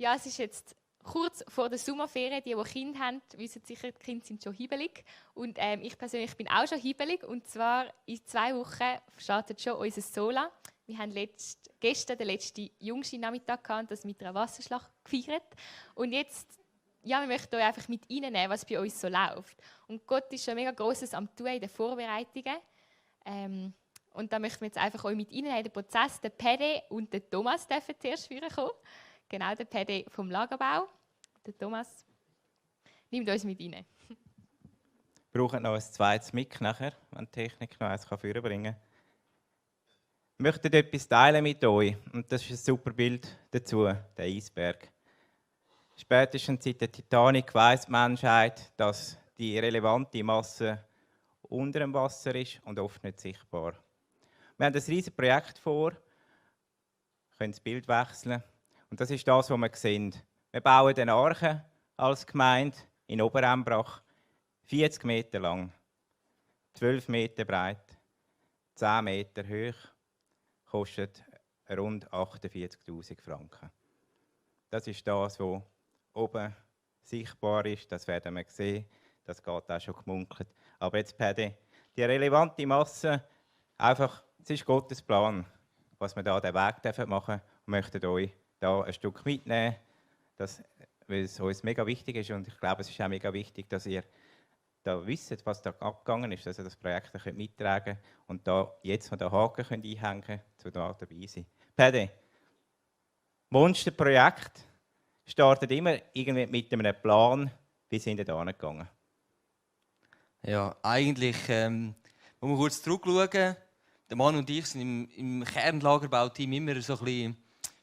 Ja, es ist jetzt kurz vor der Sommerferien. Die Kinder haben, wissen sicher, die Kinder sind schon hibbelig. Und ich persönlich bin auch schon hibbelig. Und zwar in 2 Wochen startet schon unser Sola. Wir haben gestern den letzten Jungski-Nachmittag gehabt und das mit einer Wasserschlacht gefeiert. Und jetzt, ja, wir möchten euch einfach mit reinnehmen, was bei uns so läuft. Und Gott ist schon mega Grosses am Tun in den Vorbereitungen. Und da möchten wir jetzt einfach euch mit reinnehmen in den Prozess. Der Pede und der Thomas dürfen zuerst kommen. Genau, der Pede vom Lagerbau. Der Thomas nimmt uns mit rein. Wir brauchen noch ein zweites Mic nachher, wenn die Technik noch eins vorbringen kann. Ich möchte etwas teilen mit euch. Und das ist ein super Bild dazu, der Eisberg. Spätestens seit der Titanic weiss die Menschheit, dass die relevante Masse unter dem Wasser ist und oft nicht sichtbar. Wir haben ein riesiges Projekt vor. Wir können das Bild wechseln. Und das ist das, was wir sehen. Wir bauen eine Arche als Gemeinde in Oberembrach, 40 Meter lang, 12 Meter breit, 10 Meter hoch, kostet rund 48'000 Franken. Das ist das, was oben sichtbar ist, das werden wir sehen, das geht auch schon gemunkelt. Aber jetzt, Paddy, die relevante Masse, einfach, es ist Gottes Plan, was wir da den Weg machen dürfen und möchten euch da ein Stück mitnehmen, weil es uns mega wichtig ist und ich glaube, es ist auch mega wichtig, dass ihr da wisst, was da abgegangen ist, dass ihr das Projekt mittragen könnt und da jetzt noch den Haken könnt einhängen könnt, um da dabei sein. Paddy, Monsterprojekt startet immer irgendwie mit einem Plan. Wie sind ihr da angegangen? Ja, eigentlich, wenn wir kurz zurückschauen, der Mann und ich sind im Kernlagerbauteam immer so ein bisschen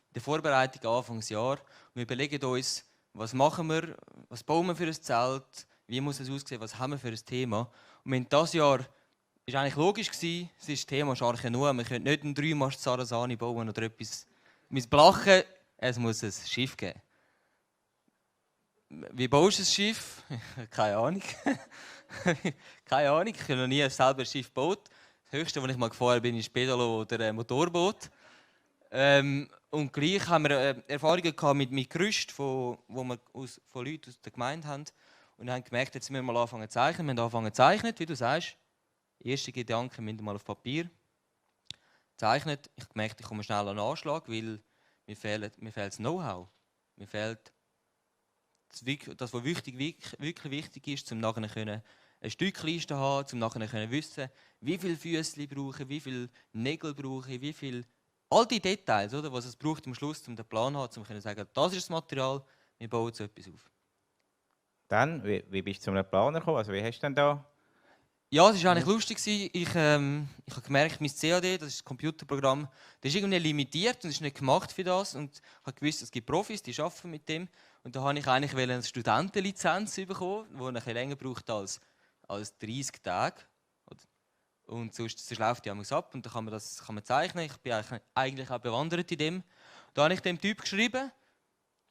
in der Vorbereitung Anfangsjahr. Und wir überlegen uns, was machen wir, was bauen wir für ein Zelt, wie muss es aussehen, was haben wir für ein Thema. Und in dieses Jahr war eigentlich logisch, es ist das Thema Scharche nur. Wir können nicht einen 3-Mast Sarasani bauen oder etwas mit Blachen, es muss ein Schiff geben. Wie baust du ein Schiff? Keine Ahnung. Keine Ahnung, ich habe noch nie selber ein Schiff gebaut. Das Höchste, was ich mal gefahren bin, ist Pedalo oder ein Motorboot. Und gleich haben wir Erfahrungen gehabt mit Gerüsten, von Leuten aus der Gemeinde haben. Und haben gemerkt, jetzt müssen wir mal anfangen zu zeichnen. Wir haben angefangen zu zeichnen, wie du sagst. Erste Gedanken müssen wir mal auf Papier zeichnen. Ich habe gemerkt, ich komme schnell an den Anschlag, weil mir fehlt das Know-how. Mir fehlt das, was wirklich wichtig ist, um nachher eine Stückliste zu haben, um nachher wissen, wie viele Füße brauche ich, wie viele Nägel brauche ich, wie viel all die Details, oder, was es braucht am Schluss, um den Plan zu haben, um zu sagen, das ist das Material, wir bauen so etwas auf. Dann, wie bist du zu einem Planer gekommen? Also wie hast du denn da? Ja, es war eigentlich lustig. Ich habe gemerkt, mein CAD, das ist das Computerprogramm, das ist irgendwie limitiert und ist nicht gemacht für das. Und ich habe gewusst, es gibt Profis, die arbeiten mit dem. Und da wollte ich eigentlich eine Studentenlizenz bekommen, die ein bisschen länger braucht als 30 Tage. Und sonst läuft die einmal ab und dann kann man zeichnen. Ich bin eigentlich auch bewandert in dem. Da habe ich dem Typ geschrieben,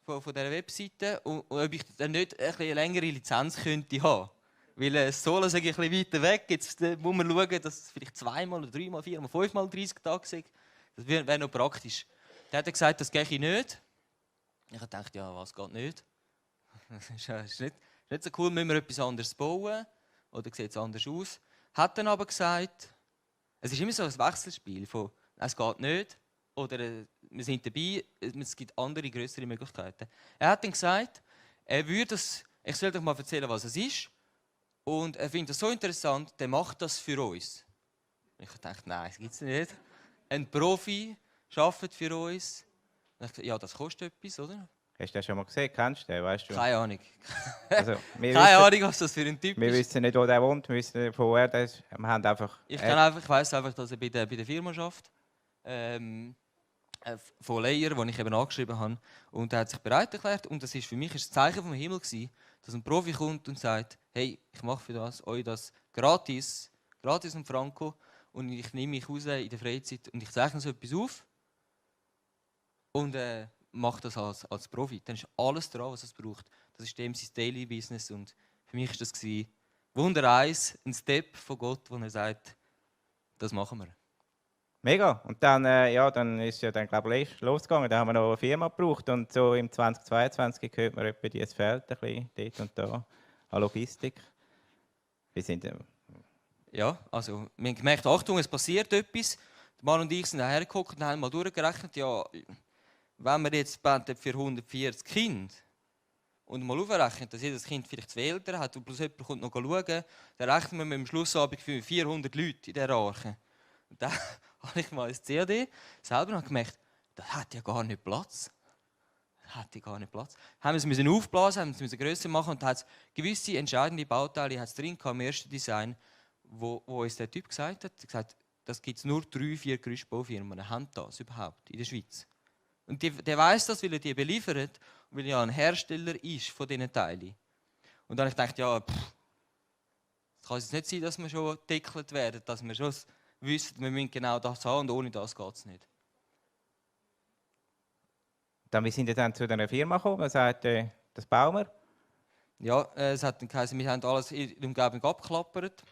von dieser Webseite, und ob ich dann nicht eine längere Lizenz könnte haben. Weil das Solo sage ich ein bisschen weiter weg. Jetzt muss man schauen, dass es vielleicht 2-mal oder 3-mal, 4-mal, 5-mal 30 Tage sind. Das wäre noch praktisch. Dann hat er gesagt, das gehe ich nicht. Ich dachte, ja, was geht nicht? Das ist nicht so cool, müssen wir etwas anderes bauen? Oder sieht es anders aus? Hat dann aber gesagt, es ist immer so ein Wechselspiel von «es geht nicht» oder «wir sind dabei», es gibt andere, größere Möglichkeiten. Er hat dann gesagt, ich soll doch mal erzählen, was es ist. Und er findet das so interessant, der macht das für uns. Ich dachte, nein, das gibt es nicht. Ein Profi arbeitet für uns. Ich dachte, ja, das kostet etwas, oder? Hast du den schon mal gesehen? Kennst du den? Weißt du? Keine Ahnung. Also, Keine Ahnung, was das für ein Typ wir ist. wissen nicht, wo der wohnt, wir wissen nicht, wo er ist. Wir haben einfach... Ich weiss einfach, dass er bei der Firma arbeitet. Von Leier, den ich eben angeschrieben habe. Und er hat sich bereit erklärt. Und das ist für mich ein Zeichen vom Himmel gewesen, dass ein Profi kommt und sagt, hey, ich mache für euch das gratis und franco. Und ich nehme mich raus in der Freizeit und ich zeichne so etwas auf. Und mache das als Profi. Dann ist alles dran, was es braucht. Das ist dem sein Daily Business. Und für mich war das Wunder 1, ein Step von Gott, wo er sagt, das machen wir. Mega. Und dann, dann ist ja dann, glaube ich, losgegangen. Da haben wir noch eine Firma gebraucht. Und so im 2022 hört man etwa dieses Feld ein bisschen dort und da an Logistik. Wir sind, Ja, also wir haben gemerkt, Achtung, es passiert etwas. Der Mann und ich sind hergeguckt und haben mal durchgerechnet, ja, wenn wir jetzt beten für 140 Kinder und mal aufrechnen, dass jedes Kind vielleicht 2 Eltern hat und plus jemand kommt noch schauen, dann rechnen wir mit dem Schlussabend für 400 Leute in dieser Arche. Und dann habe ich mal ins CAD selber gemerkt, das hat ja gar nicht Platz. Das hatte gar nicht Platz. Haben wir es aufblasen, haben es grösser machen und da hat es gewisse entscheidende Bauteile hat's drin im ersten Design, wo uns der Typ gesagt hat. Er hat gesagt, das gibt es nur 3-4 Gerüstbaufirmen, haben das überhaupt in der Schweiz. Und der weiß das, weil er die beliefert und weil er ja ein Hersteller ist von diesen Teilen. Und dann habe ich gedacht, ja, es kann jetzt nicht sein, dass wir schon gedeckelt werden, dass wir schon wissen, wir müssen genau das haben und ohne das geht es nicht. wie sind wir dann zu einer Firma gekommen? Man sagt, das bauen wir. Ja, es hat dann geheißen, wir haben alles in der Umgebung abgeklappert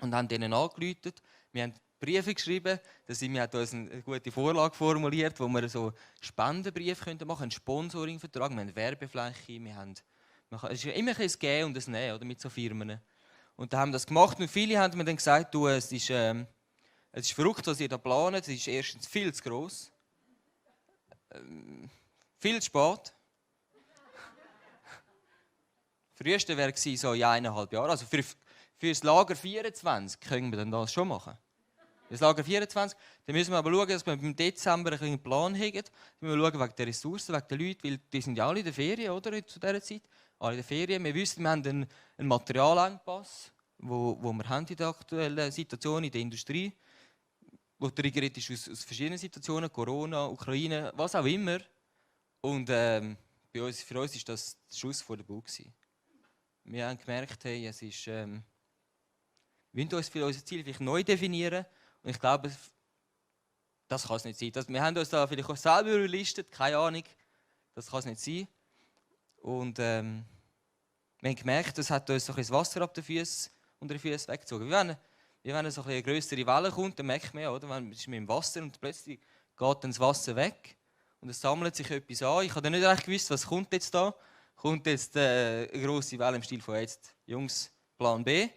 und haben denen angerufen. Wir haben Briefe geschrieben, wir haben uns eine gute Vorlage formuliert, wo wir so Spendenbriefe machen können, einen Sponsoringvertrag, wir haben Werbefläche, es ist immer ein Gehen und ein Nehmen oder, mit so Firmen. Und da haben wir das gemacht und viele haben mir dann gesagt, du, es ist verrückt, was ihr da planet, es ist erstens viel zu gross, viel zu spät. Früheste wäre so in 1,5 Jahren. Also für das Lager 24 können wir dann das schon machen. Für das Lager 24, dann müssen wir aber schauen, dass wir im Dezember einen Plan haben. Dann müssen wir schauen wegen der Ressourcen, wegen der Leute, weil die sind ja alle in der Ferien, oder? Zu dieser Zeit. Alle in der Ferien. Wir wissen, wir haben einen Materialengpass, wo wir haben in der aktuellen Situation in der Industrie, wo triggert ist aus verschiedenen Situationen, Corona, Ukraine, was auch immer. Und für uns war das der Schuss vor der Bug. Wir haben gemerkt, hey, es ist, wir müssen uns für unser Ziel vielleicht neu definieren. Und ich glaube, das kann es nicht sein. Wir haben uns da vielleicht auch selber überlistet, keine Ahnung. Das kann es nicht sein. Und wir haben gemerkt, das hat uns so ein bisschen das Wasser ab den Füßen unter den Füßen weggezogen. Wie wenn so eine größere Welle kommt, dann merkt man ja, oder? Man ist mit dem Wasser und plötzlich geht dann das Wasser weg. Und es sammelt sich etwas an. Ich habe dann nicht recht gewusst, was kommt jetzt da. Kommt jetzt eine grosse Welle im Stil von jetzt, Jungs, Plan B.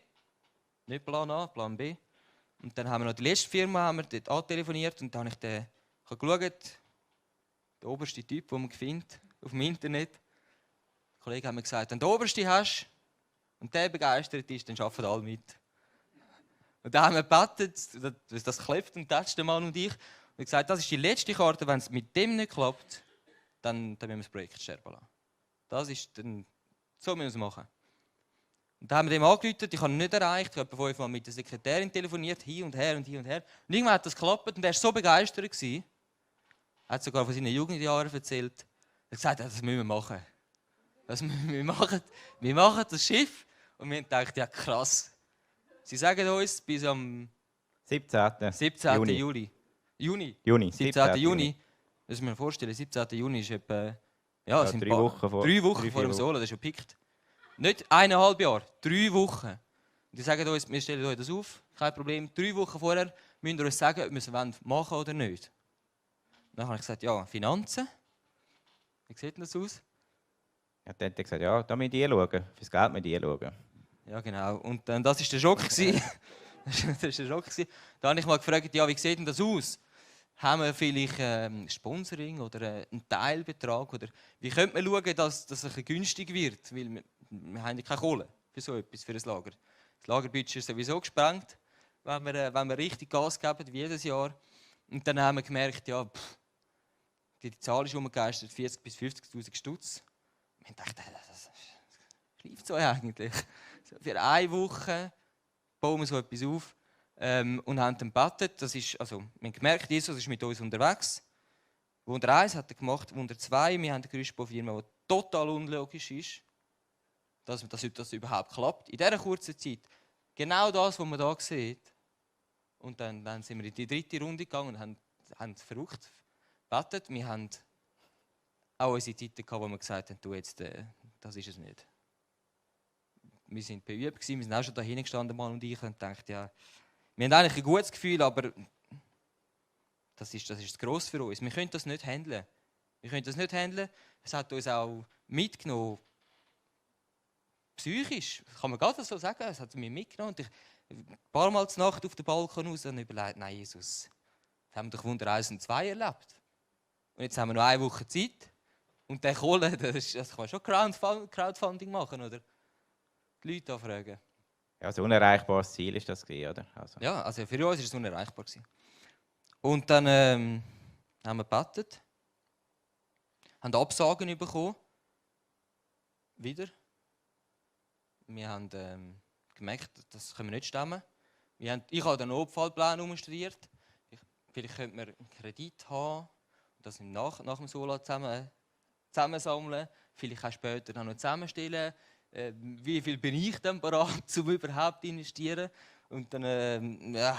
Nicht Plan A, Plan B. Und dann haben wir noch die letzte Firma haben wir dort antelefoniert und dann habe ich geschaut, der oberste Typ, den man findet auf dem Internet. Die Kollegen haben mir gesagt, wenn du den obersten hast und der begeistert ist, dann arbeiten alle mit. Und dann haben wir gebetet, das klappt und tätscht der Mann und ich. Und gesagt, das ist die letzte Karte, wenn es mit dem nicht klappt, dann müssen wir das Projekt sterben lassen. Das ist dann, so müssen wir es machen. Und dann haben wir dem angerufen, ich habe ihn nicht erreicht, ich habe 5-mal mit der Sekretärin telefoniert, hin und her und hin und her. Und irgendwann hat das geklappt und er war so begeistert. Er hat sogar von seinen Jugendjahren erzählt. Er hat gesagt, das müssen wir machen. Wir machen das Schiff. Und wir haben gedacht, ja krass. Sie sagen uns bis am 17. Juni. 17. Juni. Das muss man vorstellen, 17. Juni ist etwa... Ja, sind 3 Wochen vor. 3 Wochen vor dem Solo, das ist schon pickt. Nicht 1,5 Jahre, 3 Wochen. Und die sagen uns, wir stellen euch das auf, kein Problem. 3 Wochen vorher müsst ihr uns sagen, ob wir es machen wollen oder nicht. Dann habe ich gesagt, ja, Finanzen. Wie sieht denn das aus? Ja, dann hat er gesagt, ja, da müssen die schauen. Für das Geld müssen die schauen. Ja, genau. Und dann, das war der Schock. Das war der Schock. Dann habe ich mal gefragt, ja, wie sieht denn das aus? Haben wir vielleicht Sponsoring oder einen Teilbetrag? Oder wie könnte man schauen, dass das ein bisschen günstig wird? Weil wir haben ja keine Kohle für so etwas, für ein Lager. Das Lagerbudget ist sowieso gesprengt, wenn wir richtig Gas geben, wie jedes Jahr. Und dann haben wir gemerkt, ja, die Zahl ist umgegeistert, 40.000 bis 50.000 Stutz. Wir haben gedacht, das läuft so eigentlich. Für eine Woche bauen wir so etwas auf. Und haben dann gebetet, wir haben gemerkt, Jesus ist mit uns unterwegs. Wunder 1 hat er gemacht, Wunder 2, wir haben eine Gerüstbaufirma, die total unlogisch ist, dass das überhaupt klappt. In dieser kurzen Zeit, genau das, was man hier sieht. Und dann sind wir in die 3. Runde gegangen und haben verrückt gebetet. Wir haben auch unsere Zeiten gehabt, wo wir gesagt haben, du jetzt, das ist es nicht. Wir waren beübt, wir sind auch schon da hingestanden, Mann und ich, und dachten, ja, wir haben eigentlich ein gutes Gefühl, aber das ist zu gross für uns. Wir können das nicht handeln. Es hat uns auch mitgenommen, psychisch, das kann man gerade so sagen, es hat mich mitgenommen. Und ich ein paar Mal zur Nacht auf den Balkon raus und überlegt, nein, Jesus, das haben wir doch Wunder 1 und 2 erlebt. Und jetzt haben wir noch 1 Woche Zeit. Und der Kohle, das kann man schon Crowdfunding machen, oder? Die Leute anfragen. Ja, so ein unerreichbares Ziel ist das gewesen, oder? Ja, also für uns war es unerreichbar. Und dann haben wir gebetet, haben Absagen bekommen. Wieder. Wir haben gemerkt, das können wir nicht stemmen. Ich habe den Notfallplan umstudiert. Vielleicht könnte man einen Kredit haben, das nach dem Sola zusammensammeln. Vielleicht auch später noch zusammenstellen. Wie viel bin ich dann bereit, um überhaupt zu investieren? Und dann, ja,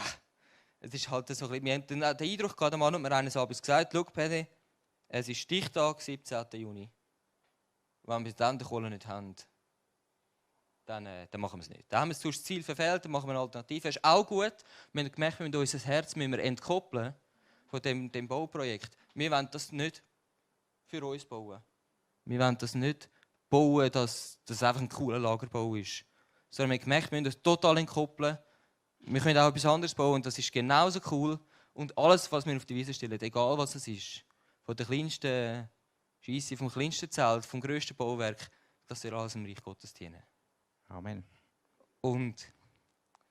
es ist halt so ein bisschen, wir haben dann den Eindruck gehabt, der Mann hat mir eines Abends gesagt, schau, Pedi, es ist Stichtag, 17. Juni. Wenn wir dann die Kohle nicht haben, dann machen wir es nicht. Dann haben wir sonst das Ziel verfehlt, dann machen wir eine Alternative. Das ist auch gut. Wir haben gemerkt, wir müssen unser Herz entkoppeln von dem Bauprojekt. Wir wollen das nicht für uns bauen. Wir wollen das nicht bauen, dass das einfach ein cooler Lagerbau ist. Sondern wir haben gemerkt, wir müssen das total entkoppeln. Wir können auch etwas anderes bauen und das ist genauso cool. Und alles, was wir auf die Wiese stellen, egal was es ist, von der kleinsten Scheisse, vom kleinsten Zelt, vom grössten Bauwerk, das soll alles im Reich Gottes dienen. Amen. Und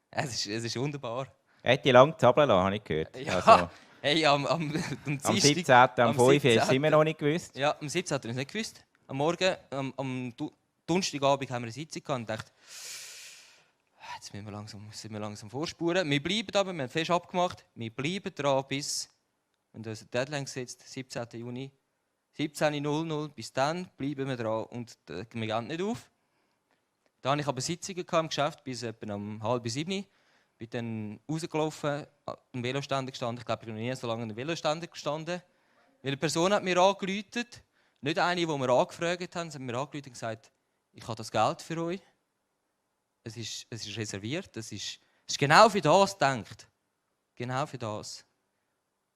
es ist wunderbar. Er hat die lange Zabel lassen, habe ich gehört. Ja, Also, hey, am 17. am 5. hast du immer noch nicht gewusst. Ja, am 17. hat er es nicht gewusst. Am Morgen, am Donnerstagabend haben wir eine Sitzung gehabt und dachte, jetzt müssen wir langsam vorspuren. Wir bleiben aber, wir haben fest abgemacht, wir bleiben dran bis, und unser Deadline gesetzt, 17. Juni, 17.00 bis dann bleiben wir dran und wir gehen nicht auf. Da hatte ich aber Sitzungen im Geschäft bis etwa um 6:30. Bin dann rausgelaufen, am Veloständer gestanden. Ich glaube, ich bin noch nie so lange an einem Veloständer gestanden. Weil eine Person hat mir angerufen, nicht eine, die wir angefragt haben, sondern mir angerufen und gesagt, ich habe das Geld für euch. Es ist reserviert, es ist genau für das gedacht. Genau für das.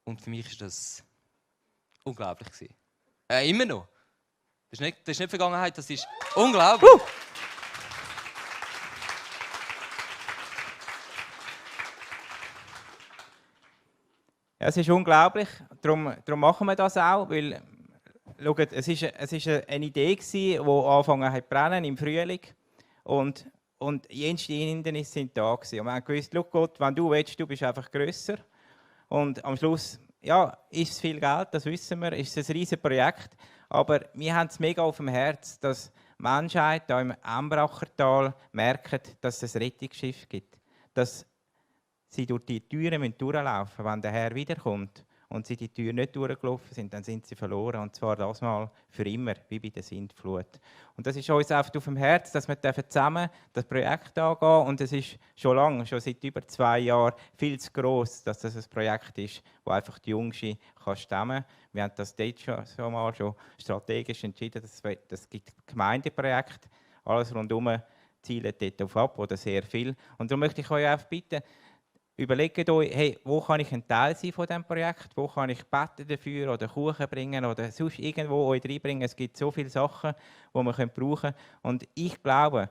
Und für mich war das unglaublich. Immer noch. Das ist nicht Vergangenheit, das ist unglaublich. Ja, es ist unglaublich, darum machen wir das auch, weil schaut, es ist eine Idee gewesen, die angefangen hat zu brennen im Frühling und jenste Hindernisse sind da gewesen. Und wir haben gewusst, schau Gott, wenn du willst, du bist einfach grösser. Und am Schluss, ja, ist es viel Geld, das wissen wir, ist es ein riesiges Projekt, aber wir haben es mega auf dem Herz, dass die Menschheit hier im Embrachertal merkt, dass es ein Rettungsschiff gibt, dass sie durch die Türen durchlaufen müssen. Wenn der Herr wiederkommt und sie die Tür nicht durchgelaufen sind, dann sind sie verloren. Und zwar das Mal für immer, wie bei der Sintflut. Und das ist uns oft auf dem Herz, dass wir zusammen das Projekt angehen. Und es ist schon seit über 2 Jahren, viel zu gross, dass das ein Projekt ist, das einfach die Jungste stemmen kann. Wir haben das dort schon mal strategisch entschieden, das gibt Gemeindeprojekte. Alles rundherum zielt dort auf ab, oder sehr viel. Und darum möchte ich euch einfach bitten, überlegt euch, hey, wo kann ich ein Teil sein von diesem Projekt? Wo kann ich beten dafür oder Kuchen bringen oder sonst irgendwo euch reinbringen? Es gibt so viele Sachen, die wir brauchen können. Und ich glaube,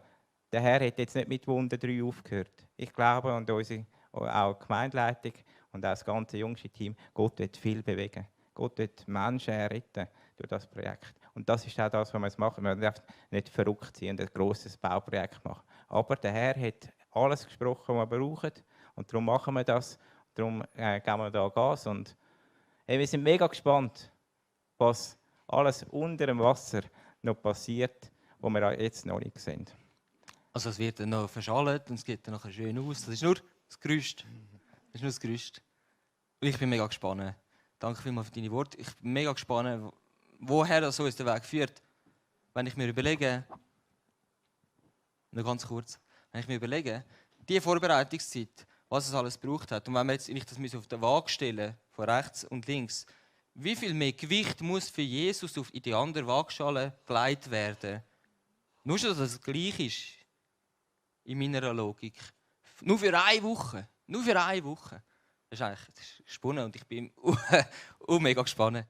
der Herr hat jetzt nicht mit Wunder 3 aufgehört. Ich glaube, und unsere auch die Gemeindeleitung und auch das ganze jüngste Team, Gott wird viel bewegen. Gott wird Menschen retten durch das Projekt. Und das ist auch das, was wir jetzt machen. Wir dürfen nicht verrückt sein und ein grosses Bauprojekt machen. Aber der Herr hat alles gesprochen, was wir brauchen. Und darum machen wir das, darum geben wir da Gas. Und wir sind mega gespannt, was alles unter dem Wasser noch passiert, was wir jetzt noch nicht sehen. Also es wird dann noch verschallt und es geht dann noch schön aus. Das ist nur das Gerüst. Das ist nur das Gerüst. Und ich bin mega gespannt. Danke vielmals für deine Worte. Ich bin mega gespannt, woher das uns der Weg führt. Wenn ich mir überlege, noch ganz kurz, wenn ich mir überlege, die Vorbereitungszeit, was es alles gebraucht hat. Und wenn wir jetzt das auf der Waage stellen, von rechts und links, wie viel mehr Gewicht muss für Jesus in die andere Waagschale gelegt werden? Nur schon, dass es gleich ist, in meiner Logik. Nur für 1 Woche. Nur für 1 Woche. Das ist eigentlich spannend und ich bin mega gespannt.